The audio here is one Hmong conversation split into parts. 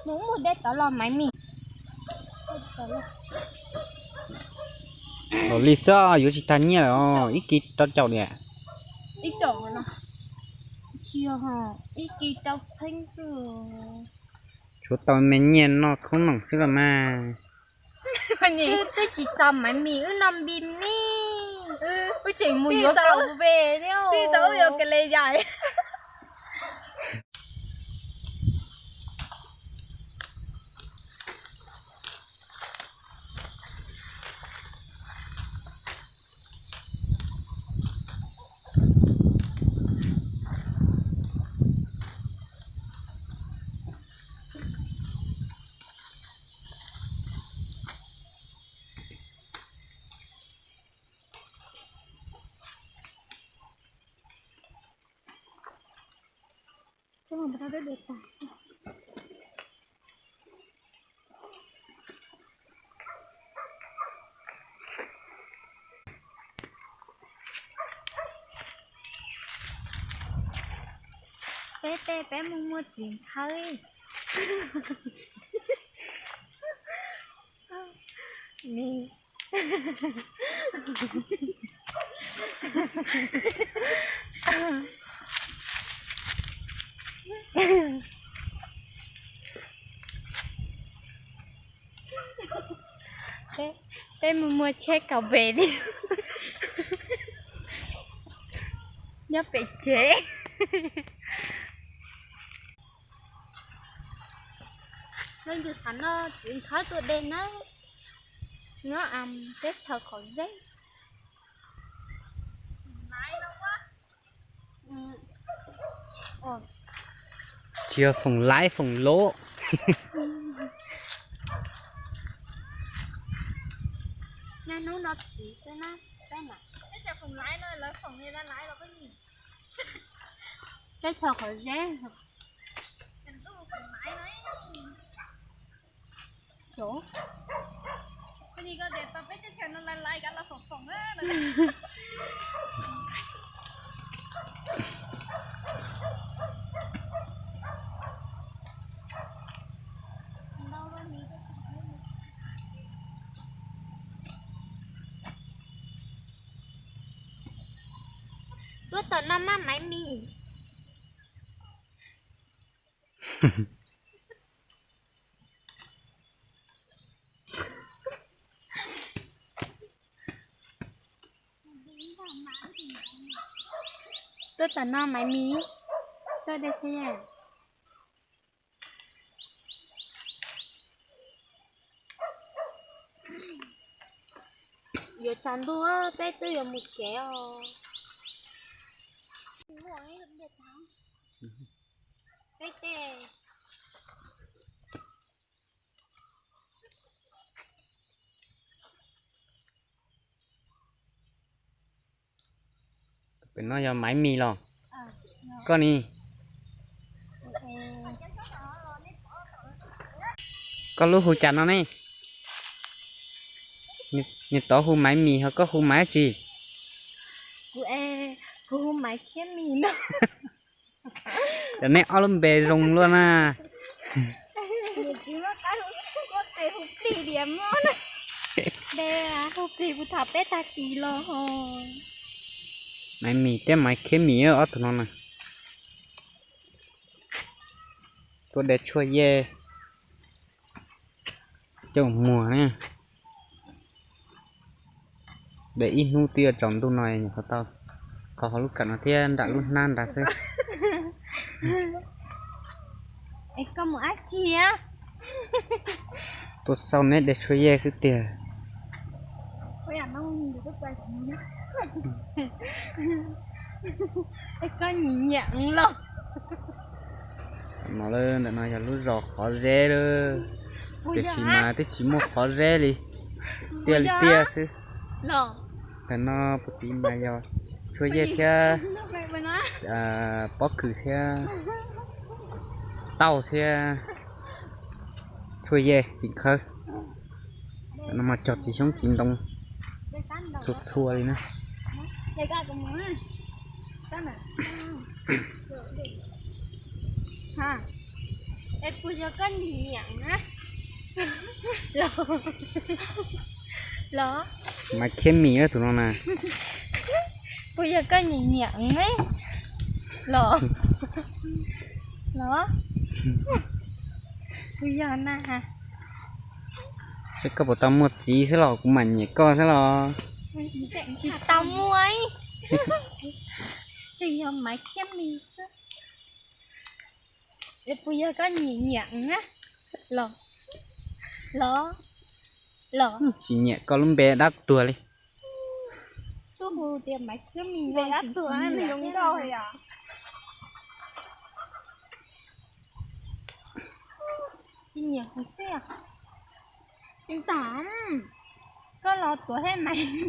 Mus mus de tod los Maiv Mis. Los li xwb yuav tsis tag nyiaj los ib kis rau caum niam. Ib caum no, ib kis rau txheeb xwb. Tshuav tau me nyiaj noj khoob noom xwb los mas. Twb tsis txog Maiv Mis wb noj npi ni. Wb tseem mus yuav tau ve thiab. Peb tej peb mus muag txiv khawb. Peb mus muag tsheb kaum pem li nyob pem tsev. Leej twg xav noj txiv khawb tua dej na, nyob teb chaws Qhov Zeb. Tsis yog Foom Laib Foom Lub. Niaj hnub no txiv xwb na. Teb chaws Qhov Zeb. Tuaj tom no maj Maiv Mis. Tuaj tom no Maiv Mis, tuaj de tsheb. Yuav tsaus ntuj peb twb yuav mus tsev os. Peb tej Pem no yog Maiv Mis los? Koj ni? Koj lub hu cas no ne? Nws tod hu Maiv Mis ho koj hu Maiv dab tsi? Kuv, kuv hu Maiv Khiab Mis no. Cov nej ob lub npe zoo luaj na. Hu plig puag thaum peb tag kis los. Maiv Mis thiab Maiv Khiab Mis ob tug no na. Tuaj de tshuaj yej coj muag na. De ib hnub twb yuav tsaus ntuj no nyuam qhuav tau kho hauv lub kawm no thiab nram lub hnab nrad xwb. Tuaj xauj neb de tshuaj yej xwb tiag. Koj nyiam nyiam los. Ntawm no yog lub zos Qhov Zeb lawm, tiam sis mas twb tsis muaj qhov zeb li, tiaj li tiaj xwb. Ntawm no puag tid mas yog tshuaj yej thiab pob kws thiab tauj thiab tshuaj yej txiv khawb. Ntawm no mas cog txiv xyoob txiv ntoo txhua txhua li na. Es puas yog koj nyiam nyiam na? Los, los, Maiv Khiab Mis tus no na. Puas yog koj nyiam nyiam ne? Los, los, puas yog na? Saib koj puas tau muaj txiv xwb los kuv mam nyiam koj xwb los. Tsis tau muaj ib, tseem yog Maiv Khiab Mis xwb. Es puas yog koj nyiam nyiam na? Los, los, los. Tsis nyiam koj lub npe dab tuag li. Tuaj hu tias Maiv Khiab Mis, npe dab tuag, nws zoo nkauj yom. Tsis nyiam kuv xwb. Tam, koj los tuav hab Maiv Mis.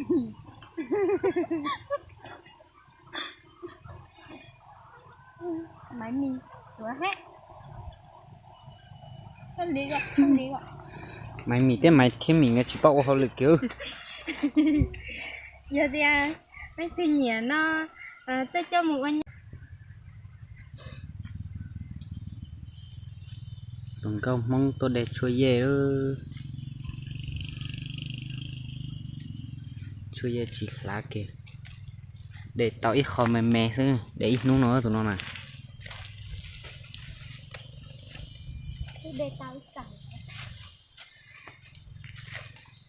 Maiv Mis tuav hab. Maiv Mis thiab Maiv Khiab Mis nkawd tsis paub ua hauj lwm kiag. Yog tias leej twg nyiam no, tuaj coj mus ua. Hluas nkauj Hmoob tuaj de tshuaj yej. Tshuaj yej tsis hlav kiag, de tau ib qho me me xwb, de ib hnub no tus no na.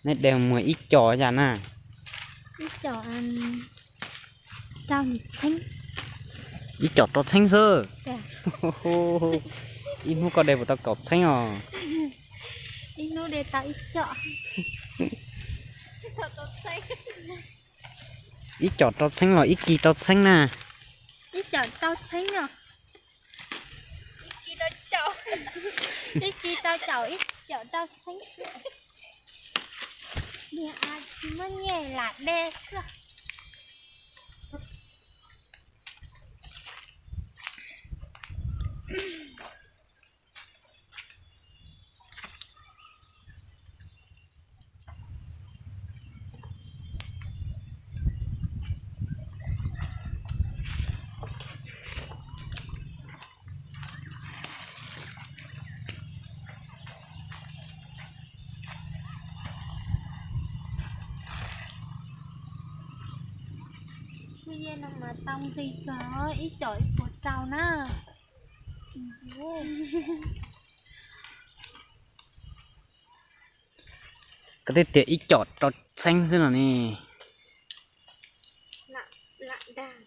Neb de muag ib co yam na? Ib co rau txheeb. Ib co rau txheeb xwb. Ib hnub koj de puas tau kaum txheeb os? Ib hnub de tau ib co. Ib co rau txheeb los ib kis rau txheeb na? Ib co rau txheeb os. Ib kis rau caum, ib co rau txheeb. Niag a tsis muaj nyiaj lam de xwb. Tshuaj yej no mas tau nqi kawg, ib co ib puas rau na. Koj twb tias ib co rau txheeb xwb no ne.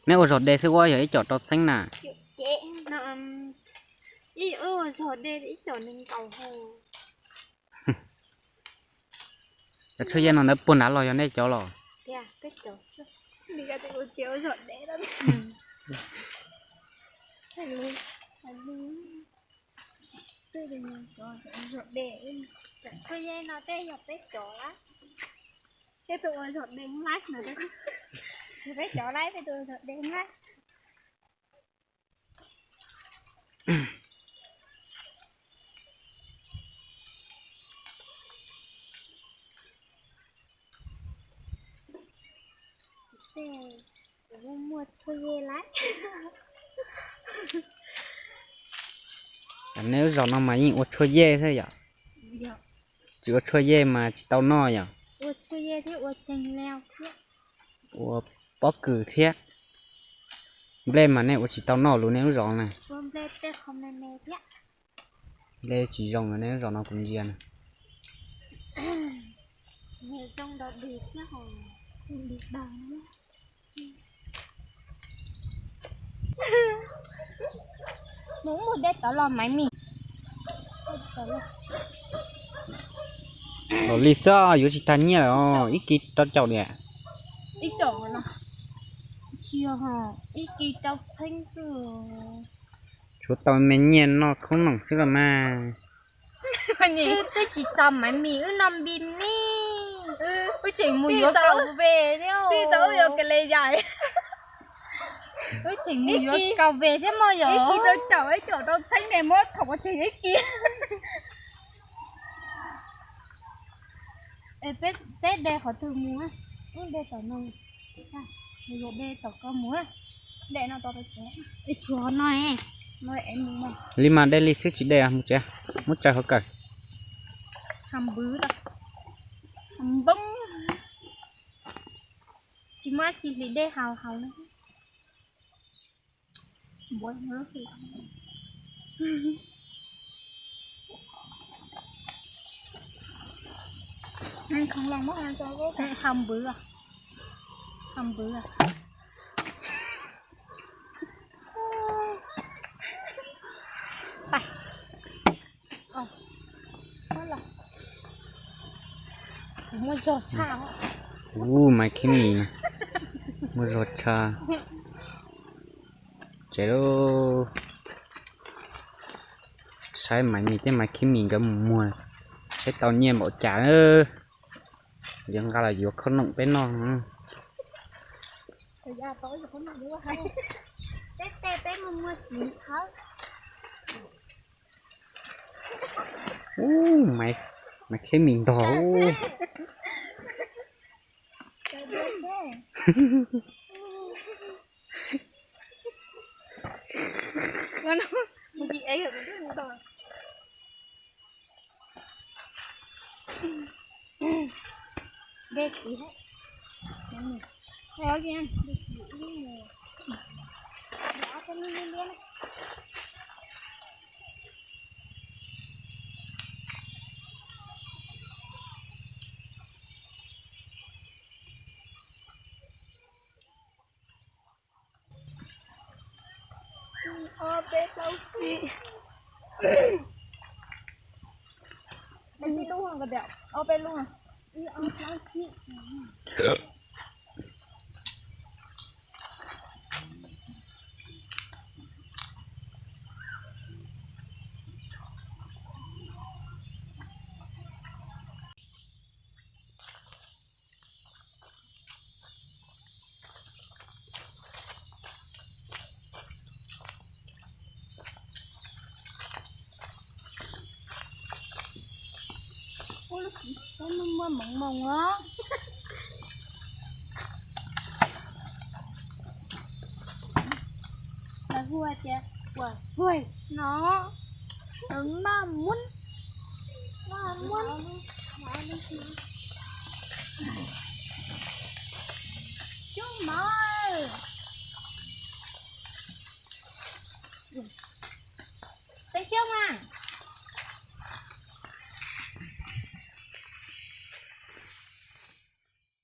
Neb ua zog de xwb ua yog ib co rau txheeb na? Ib ua zog de ib co nees nkaum hau. Cov tshuaj yej no ntawd puag nrad los yog nej cov los? Tshuaj yej no tej yog peb cov lawm. Peb tuaj ua zog de lawm, peb cov lawm, peb tuaj ua zog de lawm. Kuv muaj tshuaj yej lawm. Neb lub zos no mas yeej ua tshuaj yej xwb yom? Tsis ua tshuaj yej mas tsis tau noj yom? Ua pob kws thiab. Nplej mas nej ua tsis tau noj lus nej lub zos na. Nplej tsis zoo nej lub zos no kuv ntsia na. Mus mus de tod los Maiv Mis. Los li xwb yuav tsis tag nyiaj lawm os, ib kis rau caum diam. Ib co no, tsis yog, ib kis rau txheeb xwb. Tshuav tau me nyiaj noj khoob noom xwb los mas. Twb tsis txog Maiv Mis wb noj npi ne. Wb tseem mus yuav kaum ve thiab. Wb tseem mus yuav kaum ve thiab mog yom. Ib kis rau caum, ib co rau txheeb ne, muab thaum ua tseg ib kis. Peb de qhov twg mus? Wb de tom no, yog de tom ko mus. De no tau tsev, tshuav no. Li mas de li xwb tsis de mus tsev, muab tsaws hauv kawm. Tsis muaj tsis hlis dej haus haus na. Haus npwv, haus npwv. Muaj zog tshaj. Ub, Maiv Khib Mis, muaj zog tshaj. Tsev lauj, saib Maiv Mis thiab Maiv Khib Mis nkawd mus muag, saib tau nyiaj npaum cas na. Yuav nqa los yuav khoom noom peb noj. Ub, Maiv Khib Mis ntog. Ob peb plaub tsib. Ib lub, ob peb lub. Ib ob plaub tsib. Muaj moos moos os. Lawv hu tias kuam xuaim no, noj muab, noj muab. Cub mov.